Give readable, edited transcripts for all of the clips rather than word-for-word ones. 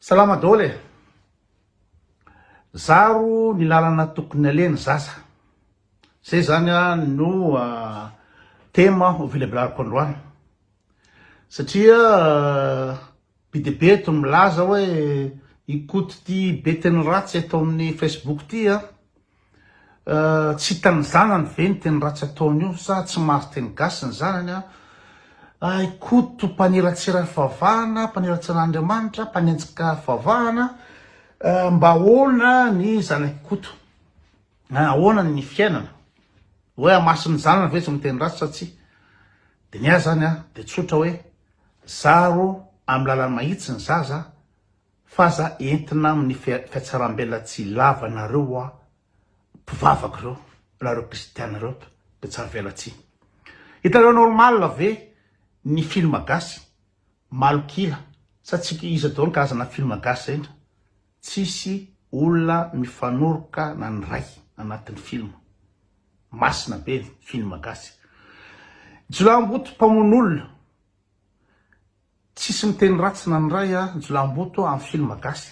Salama daholo e! Zaro ny lalana tokony aleha ny zaza. Zay zany no tema ho velabelariko androany. Satria be dia be eto milaza hoe i Koto ty be teny ratsy eto amin'ny Facebook ty a. Tsy hitan'ny zanany ve ny teny ratsy ataony io sa tsy mahazo teny gasy ny zanany a? I Koto mpaniratsira fivavahana, mpaniratsira an'Andriamanitra, mpanenjika fivavahana, mba ahoana ny zanak'i Koto? Ahoana ny fiainana? Hoe amasin'ny zanany ve tsy miteny ratsy sa tsia? Dia ny ahy zany a, dia tsotra hoe zaro amin'ny lalana mahitsy ny zaza F'aza entina amin'ny fiatsarambelatsihy lava nareo hoa mpivavaka ireo, nareo kristiana ireo mpitsaravelatsihy. Hitanareo normal ve ny film gasy? Malok'ila sa tsy iza daholo ny karazana film gasy zay ndra? Tsisy olona mifanoroka na ny ray anatin'ny film. Masina be ny film gasy. Jiolahimboto mpamono olona. Tsisy miteny ratsy na ny ray a jiolahimboto am film gasy.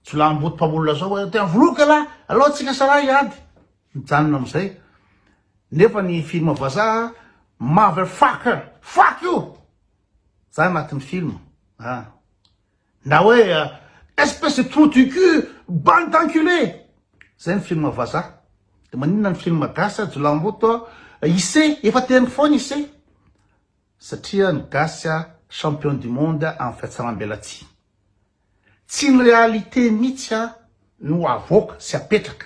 Jiolahimboto mpamolona zao hoe tena vonoiko elah, aleo tsika saraha hiady. Mijanona amizay. Nefa ny film vazaha mother fucker, fuck you! Zany anatin'ny film a. Na hoe espèce de trou du cul, bande d'enculé! Zay ny film vazaha. De maninona ny film gasy a jiolahimboto a, ise, efa teniko foana ise. Satria ny gasy champion du monde amin'ny fiatsaram-belatsihy. Tsy ny réalité mihitsy no avoaka sy apetraka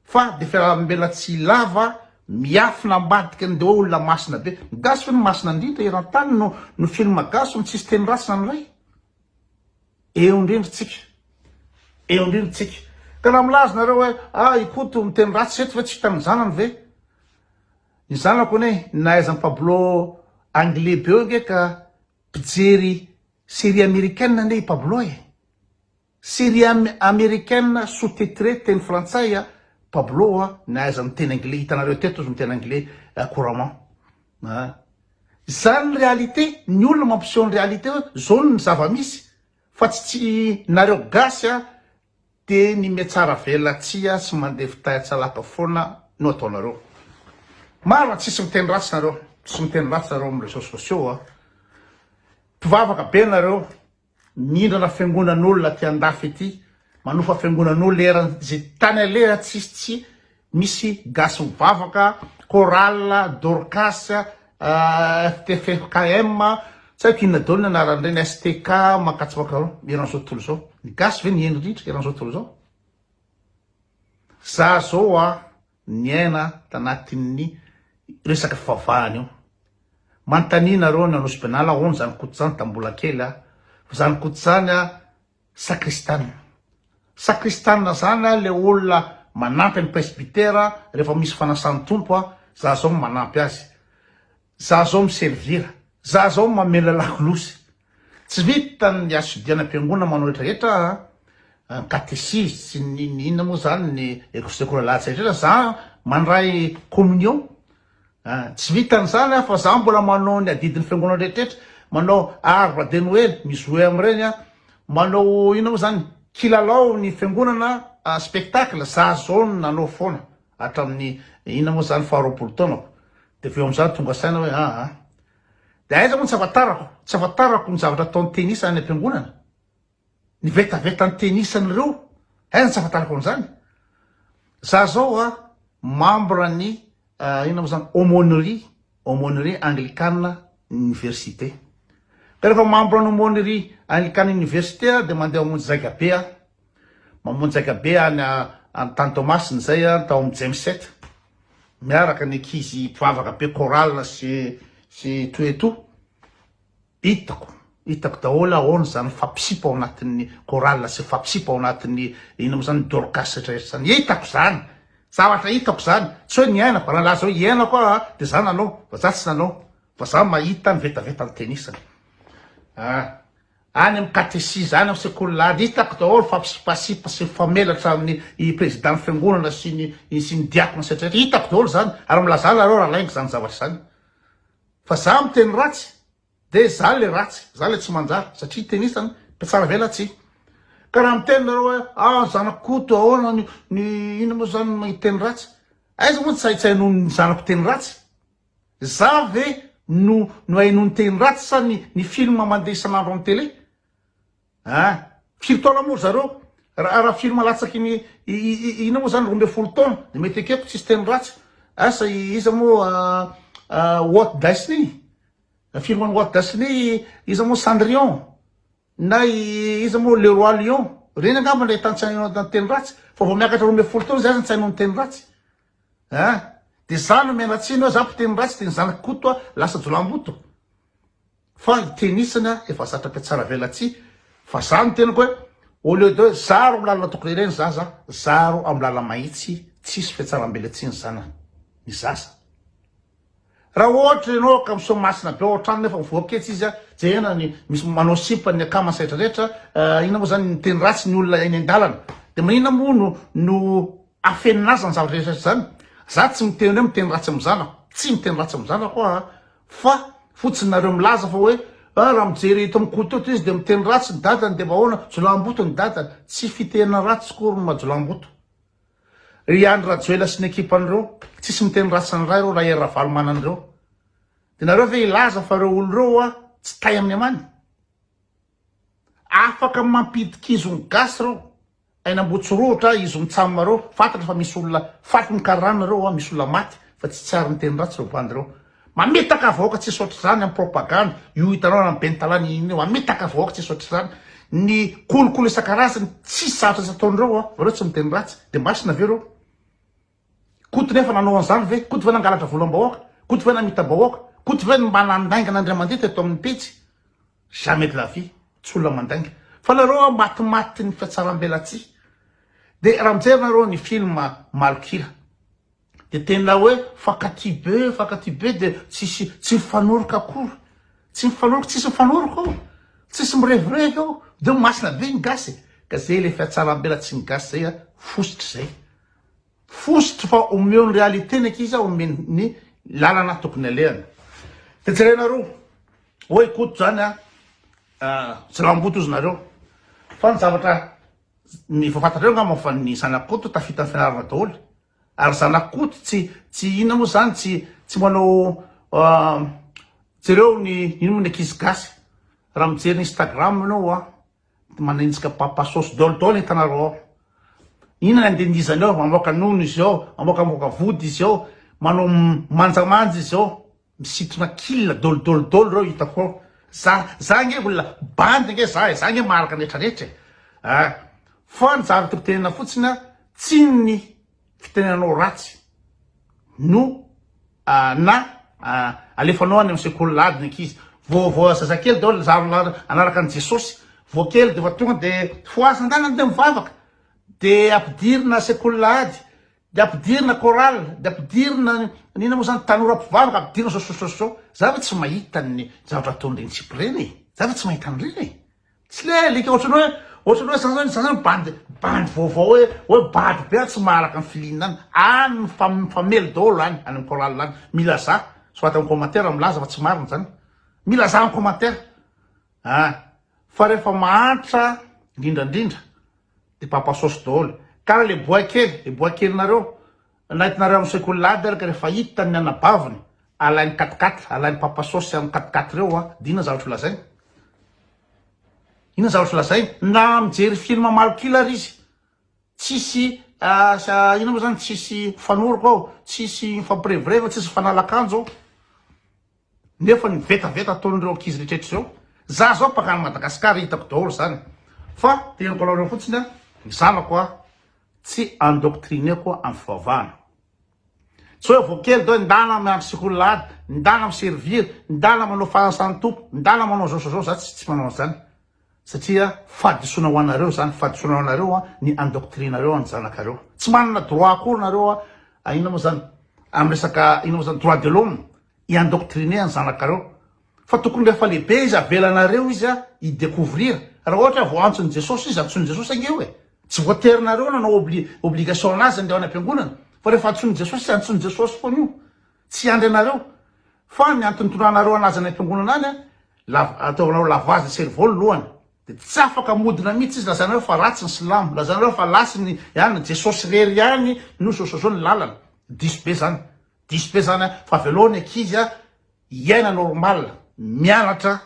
fa de fiaram-belatsihy lava miafina ambadika ny de hoe olona masina be. Ny gasy ve no masina indrindra eran-tany no no film gasy no tsisy teny ratsy na ny iray? Eo indrindra tsika. Eo indrindra tsika. Ka raha milaza nareo hoe ah i Koto miteny ratsy eto ve tsy hitan'ny zanany ve? Ny zanako anie nahaizan'i Pablo anglais be eo ange ka mpijery série américaine anie i Pablo e! Série américaine sous-titré teny frantsay a Pablo a nahaizany miteny anglais, hitanareo teto izy miteny anglais couramment a! Izany ny réalité, ny olona mampiseho ny réalité hoe zao ny zava-misy fa tsy tsy nareo gasy a De ny miatsara velatsihy sy mandeha fitay tsalaka foana no ataonareo. Marina tsisy miteny ratsy nareo, tsy miteny ratsy nareo amin'ny réseaux sociaux a. Mpivavaka be nareo, mindrana fiangonan'olona aty andafy aty, manofa fiangonan'olona eran ze tany aleha tsisy tsy misy gasy mivavaka, chorale, dorcas, FTFKM, tsy haiko inona daholo ny anaran'ireny, STK, mankatsy mankaroa, eran'izao tontolo izao. Ny gasy ve ny hendry indrindra eran'izao tontolo izao? Za zao a niaina tanatin'ny resaka fivavahana io. Manontania nareo ny Anosy Benala ahoana zany Koto zany tamin'ny mbola kely a. Fa zany Koto zany a Sakristana. Sakristana zany a le olona manampy ny presbytera rehefa misy fanasan'ny Tompo a, za zao manampy azy, za zao mi-servir, za zao mamela lakolosy. Tsy vita ny asodia any am-piangonana manao retraretra a, ny katesizy sy ny ny inona moa zany ny sekoly alahady retraretra, za mandray communion Ah, tsy vitan'izany aho fa za mbola manao ny adidin'ny fiangonana rehetraretra, manao arbre de Noël, mi-jouer amin'ireny aho, manao inona moa zany, kilalao ny fiangonana, spectacle, za zao no nanao foana hatramin'ny inona moa zany faha 20 taonako, de avy eo amin'izany tonga saina hoe aa, de aiza moa tsy afantarako, tsy afantarako ny zavatra ataon'ny tennis any am-piangonana. Ny vetaveta ny tenisany ireo, aiza ny tsy ahafantarako an'izany? Za zao a membre ny inona moa zany aumônerie, aumônerie anglikana université. Ka rehefa membre ny aumônerie anglikana université aho de mandeha mamonjy zaika be aho. Mamonjy zaika be any any tany Toamasina zay aho, tao amin'ny James 7. Miaraka ny ankizy mpivavaka be chorale sy sy tout et tout. Hitako, hitako daholo ahoana izany mifampisipa ao anatin'ny chorale sy mifampisipa ao anatin'ny inona moa izany dorcas rehetra rehetra izany. Hitako izany, zavatra hitako izany, tsy hoe niainako, raha nilaza hoe hiainako aho an, dia za nanao, fa za tsy nanao, fa za mahita ny vetaveta ny tenisany. Ah, any amin'ny katesizy, any amin'ny sekoly lahady, hitako daholo mifampisipasipa sy mifamelatra amin'ny i président ny fiangonana sy ny sy ny diakona sy rehetra rehetra, hitako daholo izany, ary milazà nareo raha lainga izany zavatra izany. Fa za miteny ratsy de za le ratsy, za le tsy manjary satria tenisany mpitsara velatsihy. Ka raha miteny nareo hoe ah ny zanako Koto ahoana ny ny inona moa zany ny teny ratsy? Aiza moa ny tsy tsy hainoan'ny zanako teny ratsy? Za ve no no hainoany teny ratsy sa ny ny film mandeha isan'andro amin'ny télé? Ah! Firy taona moa ry zareo? Raha raha film latsaky ny inona moa zany 12 taona de mety ekeko tsisy teny ratsy. Asa iza moa Walt Disney? Film an'i Walt Disney iza moa Cendrillon? Na iza moa Le Roi Lion? Reny angamba ilay tantsainao teny ratsy fa vao miakatra 12 taona zay aza ny tsainao ny teny ratsy. Ah! De za no miala tsiny hoe za mpiteny ratsy de ny zanako Koto lasa jolamboto. Fa ny tenisany a efa zatra mpiatsara velatsihy fa za ny teniko hoe au lieu de zaro am lalana tokony ireny zaza zaro am lala mahitsy tsisy fiatsaram-belatsihy ny zanany ny zaza raha ohatra ianao ka miseho masina be ao an-trano nefa mivoaka etsy izy a jerena ny misy manao sipa ny akama sy rehetra rehetra inona moa zany miteny ratsy ny olona eny an-dalana de maninona moa no no afenina azy zany zavatra rehetra zany za tsy miteny hoe miteny ratsy amin'ny zanako tsy miteny ratsy amin'ny zanako aho Fa fotsiny nareo milaza fa hoe ah raha mijery eto amin'ny Koto eto izy dia miteny ratsy ny dadany dia mba ahoana, jolamboto ny dadany. Tsy fitenena ratsy akory ny maha jolamboto. Ry Andry Rajoelina sy ny ekipany ireo, tsisy miteny ratsy ny ray ireo raha Hery Ravalomanana ireo. Dia nareo ve hilaza fa ireo olona ireo hoa tsy tay amin'ny amany? Afaka mampidi-kizo ny gasy ireo. Any Ambohitsorohitra izy mitsam reo, fantatra fa misy olona faty ny karana reo a, misy olona maty fa tsy tsy ary miteny ratsy reo bandy reo. Mamitaka vahoaka tsisy ohatr'izany am propagande, io hitanao any Bentalana iny io, mamitaka vahoaka tsisy ohatr'izany, ny kolikoly isan-karazany tsisy zavatra tsy ataon'ireo a, fa reo tsy miteny ratsy, de masina ve reo? Koto nefa nanao an'izany ve? Koto ve nangalatra volam-bahoaka? Koto ve namita-bahoaka? Koto ve mba nandainga an'Andriamandia teto amin'ny pejy? Jamais de la vie, tsy olona mandainga. Fa nareo an matimatin'ny fiatsarambelatsihy. De raha mijery nareo ny film Malok'ila de tena hoe fankatia be, fankatia be de tsisy tsy mifanoroka akory. Tsy mifanoroka, tsisy mifanoroka ao. Tsisy mirevirevy ao. De masina be ny gasy. Ka zay le fiatsarambelatsihy ny gasy zay an, fositra zay. Fositra fa omeo ny réalité ny ankizy omeny ny lalana tokony alehany. De jerenareo hoe Koto zany a tsy lamboto ozy nareo fa ny zavatra ny efa fantatrareo angamba fa ny zanak'Koto tafita ny fianarana daholo ary zanak'Koto tsy tsy inona moa zany tsy tsy manao jereo ny ino moa ny ankizy gasy raha mijery ny Instagram ianao a Manenjika papa sauce dol dol hitanareo ao. Inona ny andindizany ao? Mamoaka nono izy ao, mamoaka mamoaka vody izy ao, manao manjamanja izy ao, misintona kil dol dol dol reo hitako ao. Za za nge olona bandy nge za e, za nge maharaka ny rehetra rehetra e. Ah, fa ny zavatra tiako tenenina fotsiny a, tsy ny fitenenanao ratsy no na alefanao any amin'ny sekoly lahady ny ankizy vao vao zazakely daholo zaro anaraka an'i Jesosy vao kely de efa tonga de fohazina andalana de mivavaka de ampidirina sekoly lahady de ampidirina chorale de ampidirina nina moa zany tanora mpivavaka ampidirina zao zao zao za ve tsy mahita ny zavatra ataon'ireny sipa ireny e za ve tsy mahita an'ireny e Tsy le alika ohatrany hoe ohatrany hoe za zany za zany bandy bandy vaovao hoe hoe bado be aho tsy maharaka ny feeling any any mifam mifamely daholo any any am chorale any milazà soit am commentaire milaza fa tsy marina zany milazà am commentaire ah fa rehefa mahantra indrindra indrindra de papa sauce daholo karaha le boay kely le boay kelinareo Naentinareo amin'ny sekoly lady ary ka rehefa hitany ny anabaviny alainy quat-quatre, alainy papa sauce amin'ny quat-quatre reo a, dia inona zavatra ho lazainy? Inona zavatra ho lazainy? Na mijery film malok'ila ary izy, tsisy inona moa zany, tsisy mifanoroka ao, tsisy mifampirevirevy ao, tsisy mifanala akanjo ao. Nefa ny vetaveta ataon'ireo ankizy rehetra izao, za zao mpakany Madagascar hitako daholo zany, fa teneniko anareo fotsiny a, ny zanako a, tsy endoctriner-ko amin'ny fivavahana. Tsy hoe vao kely dia hoe ndana miandry sekoly lahady, ndana mi-servir, ndana manao fanasan'ny Tompo, ndana manao zao sy zao, za tsy manao an'izany. Satria fahadisoana ho anareo zany, fahadisoana ho anareo a, ny endoctriner-nareo ny zanakareo. Tsy manana droit akory nareo a, inona moa zany, amin'ny resaka, inona moa zany, droit de l'homme. hi-endoctriner ny zanakareo fa tokony rehefa lehibe izy avelanareo izy hi decouvrir raha ohatra hoe voantson'i Jesosy izy antsoin'i Jesosy ange io e tsy voaterinareo nanao obli obligation anazy andeha any am-piangonana fa rehefa antsoin'i Jesosy izy antsoin'i Jesosy foana io tsy hiandry anareo fa ny antony tonanareo anazy any am-piangonana any a lava ataonareo lavage de cerveau ny lohany. De tsy afaka modina mihitsy izy, lazainareo fa ratsy ny silamo, lazainareo fa lasy ny ihany, Jesosy irery ihany no zao zao zao ny lalana. Diso be zany, diso be zany an, fa avelao ny ankizy an hiaina normal, mianatra,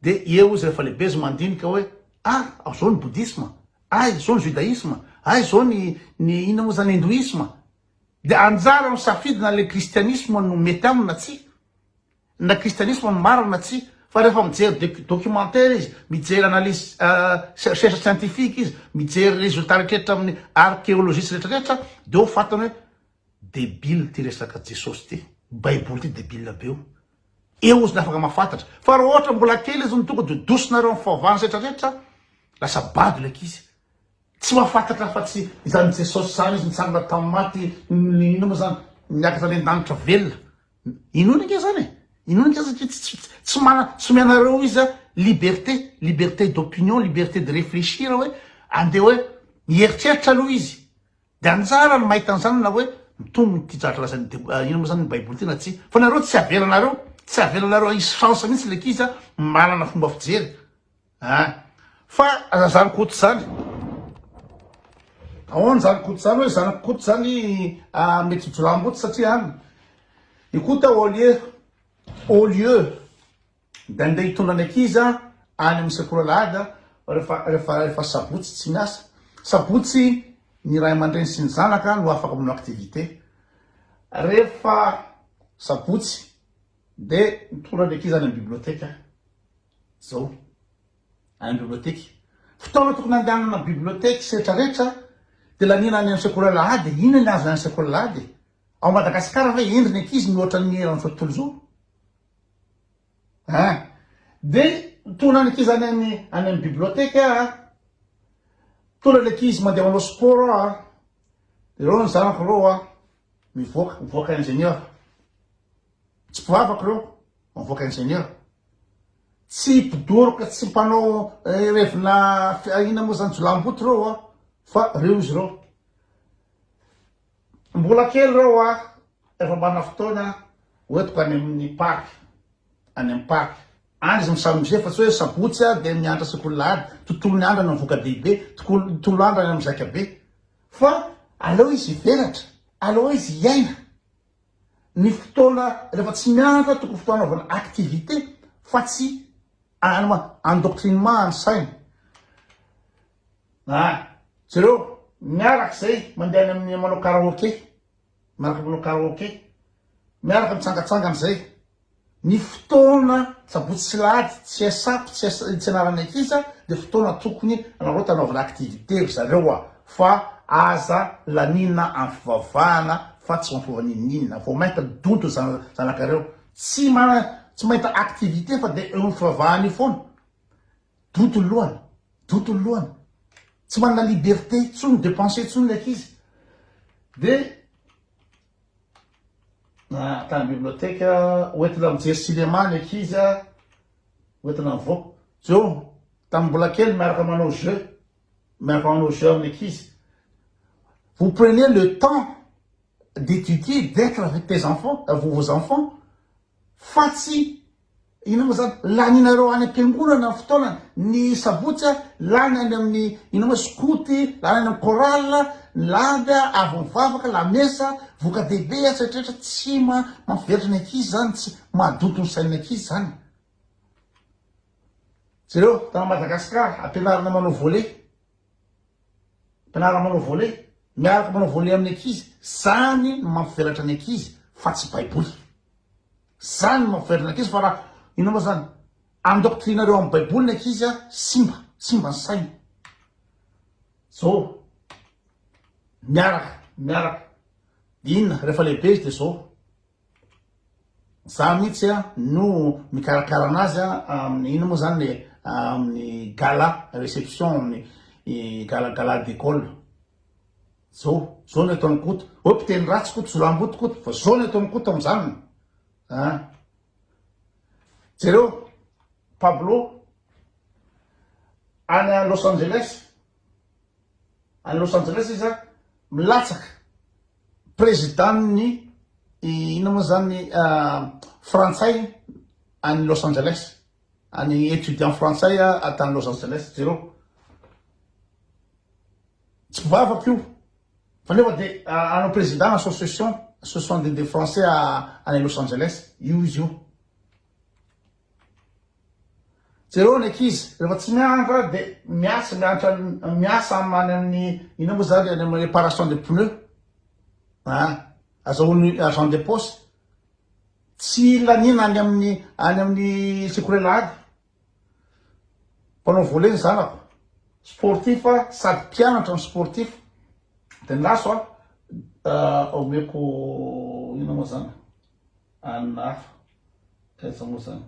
de eo izy rehefa lehibe izy mandinika hoe ah zao ny bouddhisme, ah izao ny judaïsme, ah izao ny ny inona moa zany hindouisme, de anjara misafidy na le christianisme no mety aminy na tsia. Na kristianisma no marina na tsia, fa rehefa mijery documentaire izy, mijery analyse recherche scientifique izy, mijery résultat rehetrarehetra amin'ny archéologie sy rehetrarehetra, dia eo fantany hoe debile ity resaka Jesosy ity, baiboly ity debile be io. Eo izy no afaka mahafantatra. Fa raha ohatra mbola kely izy no tonga dia dosinareo amin'ny fahavalo sy rehetrarehetra, lasa bado ilay ankizy. Tsy mahafantatra afa-tsy izany Jesosy izany izy nitsangana tamin'ny maty, inona moa izany, niakatra any an-danitra velona. Inoana ange zany e! Inoana ange satria tsy tsy mana tsy omenareo izy a liberté, liberté d'opinion, liberté de réfléchir hoe andeha hoe mieritreritra aloha izy de anjara ny mahita an'izany na hoe mitombina ity zavatra lazain'ny debo- inona moa zany ny baiboly ity na tsia fa nareo tsy avelanareo tsy avelanareo hisy chance mihitsy le ankizy a manana fomba fijery. Ah! Fa aza zany Koto zany. Ahoana zany Koto zany hoe zanak'i Koto zany ah, mety ho jiolahimboto satria any i Koto au lieu au lieu d'andeha hitondra ny ankizy any amin'ny sekoly alahady ah, rehefa rehefa rehefa sabotsy tsy miasa. Sabotsy ny ray aman-dreny sy ny zanaka no afaka manao activité. Rehefa sabotsy dia mitondra ny ankizy any amin'ny bibliothèque. Zao. Any bibliothèque. Fotoana tokony handehanana bibliothèque sy rehetra rehetra dia laniana any amin'ny sekoly alahady e. Inona ny azony any sekoly alahady e? Ao Madagasikara ve hendry ny ankizy mihoatra ny eran'izao tontolo izao? Hein? Dia mitondra ny ankizy any amin'ny any amin'ny bibliothèque aho a. Mitondra ny ankizy mandeha manao sport aho a. Dia ireo ny zanako ireo a, mivoaka, mivoaka ingénieur. Tsy mpivavaka ireo, mivoaka ingénieur. Tsy mpidoroka, tsy mpanao revina inona moa zany jiolahimboto ireo a, fa reo izy ireo. Mbola kely ireo a, efa manana fotoana hoentiko any amin'ny parc, any amin'ny parc. Any izy mi-s'amuser fa tsy hoe sabotsy a dia mianatra sekoly lahady, tontolon'ny andro any amin'ny voka-dehibe, tontolo andro any amin'ny zaikabe. Fa aleo izy hivelatra, aleo izy hiaina. Ny fotoana rehefa tsy mianatra tokony fotoana anaovana activité fa tsy endoctrinement ny saina. Ah, jereo miaraka zay mandeha any amin'ny manao karaoke, miaraka manao karaoke, miaraka mitsangatsangana zay. Ny fotoana sabotsy sy lahady tsy asako tsy tsy anaran'ny ankizy dia fotoana tokony anareo anaovana activité ry zareo a fa aza laniana amin'ny fivavahana fa tsy mampiova n'inon'inona vao mainka donto ny zanakareo tsy mana tsy mahita activité fa dia eo amin'ny fivavahana io foana donto ny lohany donto ny lohany tsy manana liberté intsony de penser intsony ny ankizy dia Na tany bibliothèque hoentina mijery cinéma ny ankizy a, hoentina mivoaka. Zao, tamin'ny mbola kely miaraka manao jeu, miaraka manao jeu amin'ny ankizy. Vous prenez le temps d'étudier, d'etre avec tes enfants, vos enfants, fa tsy Inona moa zany? Laninareo any am-piangonana ny fotoanany, ny sabotsy a, lany any amin'ny inona moa skoty, lany any amin'ny chorale, ny lahady a, avy mivavaka, lamesa, voka-dehibe a, tsaitraitra, tsy ma- mampivelatra ny ankizy zany, tsy mahadonto ny sain'ny ankizy zany. Jereo, tany Madagascar, ampianarina manao volley, ampianarina manao volley, miaraka manao volley amin'ny ankizy, zany no mampivelatra ny ankizy fa tsy baiboly. Zany no mampiverina ankizy fa raha inona moa zany endoctrinareo amin'ny baiboly ny ankizy a simba, simba ny sainy. Zao miaraka, miaraka. De inona rehefa lehibe izy de zao. Za mihitsy a no mikarakara anazy a amin'ny inona moa zany le amin'ny gala réception amin'ny gala gala d'école. Zao, zao ny ataon'i Koto. Hoe mpiteny ratsy Koto, jiolahimboto Koto, fa zao ny ataon'i Koto amin'izany. Ah. Jereo, Pablo, any Los Angeles, any Los Angeles izy a, milatsaka président-n'ny inona moa zany frantsay any Los Angeles. Any étudiant frantsay a tany Los Angeles, jereo. Tsy mpivavaka io. Fa nefa de hanao président association, association des des français any Los Angeles. Io izy io. Jereo ny ankizy, rehefa tsy mianatra de miasa, mianatra, miasa any amin'ny, inona moa zany, any amin'ny réparation de pneus. Ah, azahoany argent de poche. Tsy laniana any amin'ny any amin'ny sekoly alahady. Mpanao volley ny zanako. Sportif sady mpianatra no sportif. Dia ny laso a, omeko inona moa zany? Anona hafa. Aiza moa zany?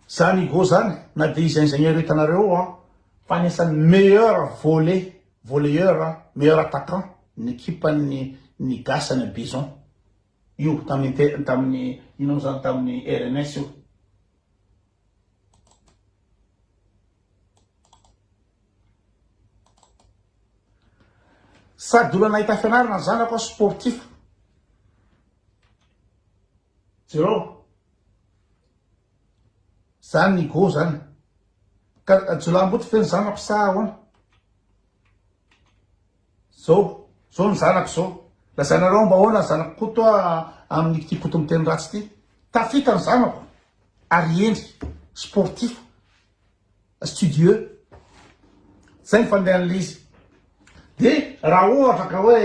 Zany Hugo zany na dia izy ingénieur hitanareo ao an, fa anisan'ny meilleur volley, volleyeur, meilleur attaquant ny ekipan'ny ny gasy any Bison. Io tamin'ny inter tamin'ny inona moa zany tamin'ny RNS io. Sady olona nahita fianarana ny zanako sportif. Jereo. Zany ny go zany. Ka jiolahimboto ve ny zanako sa ahoana? Zao, zao ny zanako zao. Lazainareo mba ahoana ny zanako Koto a amin'ity Koto miteny ratsy ity. Tafita ny zanako ary hendry, sportif. Studieux. Zay ny fandehan'ilay izy. De raha ohatra ka hoe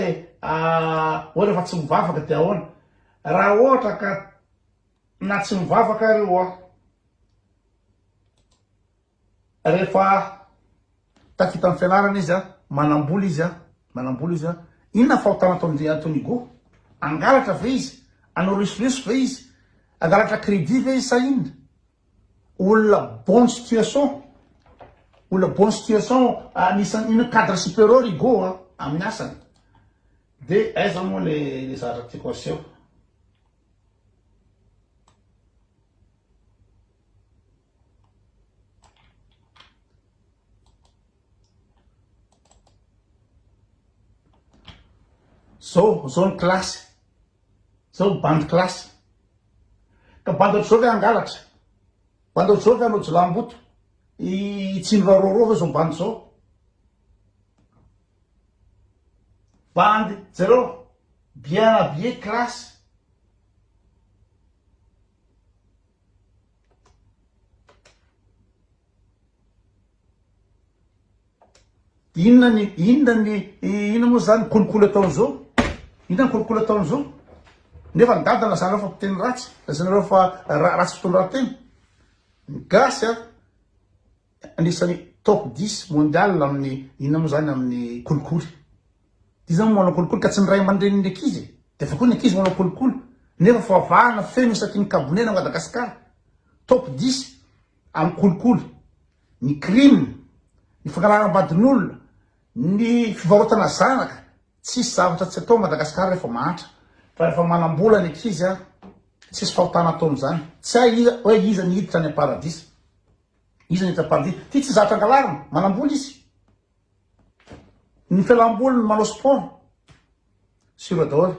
hoe rehefa tsy mivavaka de ahoana? Raha ohatra ka na tsy mivavaka ary oa rehefa tafita amin'ny fianarana izy a, manam-bola izy a, manam-bola izy a, inona ny fahotana ataon'i ataon'i Hugo? Hangalatra ve izy? Hanao risoriso ve izy? Hangalatra crédit ve izy sa inona? Olona bonne situation, olona bonne situation anisan'ny ino cadre supérieur i Go a, amin'ny asany. De aiza moa le le zavatra tiako aseho. Zao, zao ny classe. Zao ny bandy classe. Ka bandy ohatr'izao ve hangalatra? Bandy ohatr'izao ve hanao jiolahimboto? I Tsindro Raroro ve zao bandy zao? Bandy, jereo, bien habillé, classe. Inona ny inona ny inona moa zany kolikoly ataon'izao? Inona ny kolikoly ataon'izao? Nefa ny dada lazainareo fa mpiteny ratsy, lazainareo fa ratsy fitondran-tena. Ny gasy a anisan'ny top dix mondial amin'ny inona moa zany amin'ny kolikoly. Iza moa manao kolikoly ka tsy ny ray aman-drenin'ny ankizy e? Dia efa koa ny ankizy manao kolikoly. Nefa favahana feno isaky ny kabonena Madagasikara. Top dix amin'ny kolikoly, ny crime, ny fangalaram-badin'olona, ny fivarotana zanaka, tsisy zavatra tsy atao Madagascar rehefa mahantra, fa rehefa manam-bola ny ankizy an, tsisy fahotana ataony zany, tsy hay iza hoe iza ny hiditra any am-paradisa, iza ny hiditra am-paradisa, ty tsy zatra angalarina, manam-bola izy, ny fialam-boliny manao sport, sur daholo.